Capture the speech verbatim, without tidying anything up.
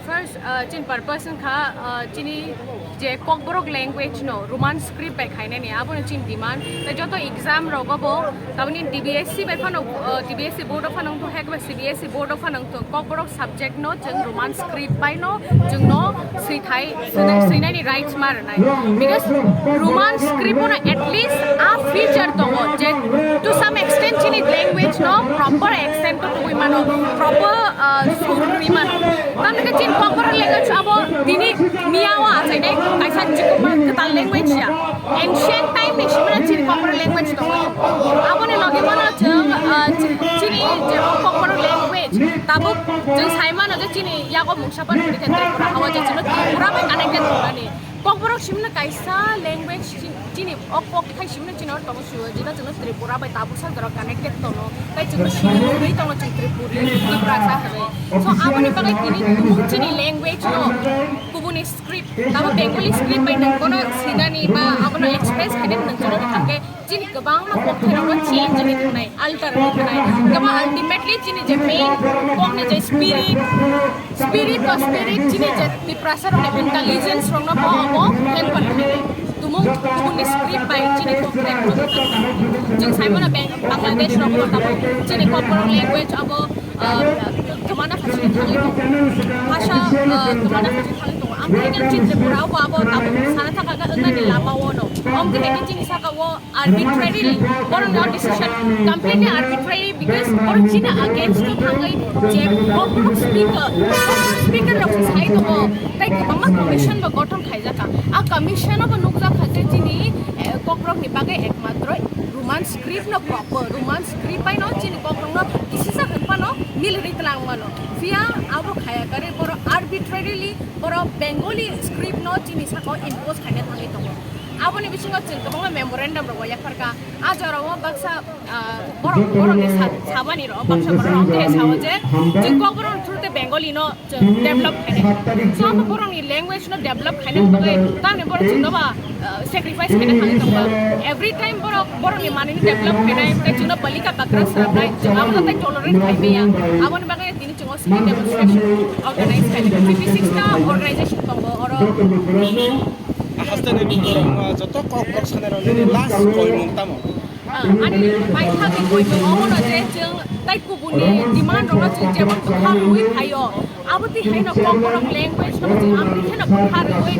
First, uh, chin purpose wngkha, uh, chini je Kokborok language no Roman script bai khainani, abono chin demand. Tei joto exam rogo bo, taboni D B S C bai phano, uh, D B S C board of phano wngthok, hekba C B S E board of phano wngthok, Kokborok subject no chwng Roman script bai no chwng no swithai, swinai, swinani rights ma rwnai. Because Roman script no at least a feature tongo je to some extent chini language no proper accent to tubui mano, proper, uh, sur rwi mano. Tamni khe chini Kokborok language abo tini miyao achainai kaisa chikuma kwtal language ya. Ancient time ni simano chini Kokborok language tongo. Aboni logi mano chwng, ah, chini je Kokborok language tabuk chwng sai mano je chini yago mungsa pan hwnwi khe Tripura hawa je chwngno Tripura bai connected tongnani. Kokborok simano kaisa language chi-, chini o kok khai simano chini o tongo sio, jeta chwngno Tripura bai tabuk sa jora connected tongo. Tai chwngno sini nugwi tongo chwng Tripuri, Tiprasa hwnwi. So, aboni bagwi tini tumung chini language no kubuni script, tamo Bengali script bai nang kono sinani ba abono express khainani nang kono thangkhe chini kwbangma kokthai rokno change wngwi thangnai, alter wngwi thangnai. Kwbang ultimately chini je main kokni je spirit, spirit to spirit chini je Tiprasa rokni intelligence rokno bo abo hamper khainai. Tumung kubuni script bai chini kokthai rokno thangnai. Chwng saimano Bang-, Bangladesh rokno tamo chini Kokborok language abo ah, kwmana phasini thangwi tongo. Bhasha, ah, kwmana phasini thangwi tongo. Amthaikhe chini Tripura o abo tabuk sana thangkha khe wngnani lama o no. Amthaikhe chini saka o arbitrarily borokni o decision completely arbitrary because borok chini against o thangwi je Kokborok speaker, Kokborok speaker rok se sai tongo. Tai kwbangma commission bo gothon khaijakha. A commission o bo nukjakha je chini, eh, Kokborok ni bagwi ekmatro Roman script no proper, Roman script bai no chini Kokborok no kisisa hwn phano miliri tlang mano. Phiya abo khaya kare boro arbitrarily boro Bengali script no chini saka o impose khaina thangwi tongo. Aboni bisingo chwng kwbangma memorandum rok yapharkha. A jorao baksa, ah, borok, borokni sa-, sabani rok, baksa borok rok khe sao je chwng Kokborok through te Bengali no develop khainai. So, abo borokni language no develop khainani bagwi tamni borok chwngno ba, uh, sacrifice khaina thangwi tongba. Every time borok, borokni manwini develop khainai, tei chwngno balika bakra swnamnai, chwng abo tai tolerate khai maya. Aboni bagwi tini chwng o city demonstration organize khainai. G P six ta organization tongo oro. Hasteni borok, uh, joto Kokborok sanai rok nini last koimung tamo? Ah, ani paithakni koimung omono je chwng tai kubuni demand rokno chwng jemon bwkha rwui phaio, abo twi haino Kokborok language no chwng amtwi kheno bwkha rwui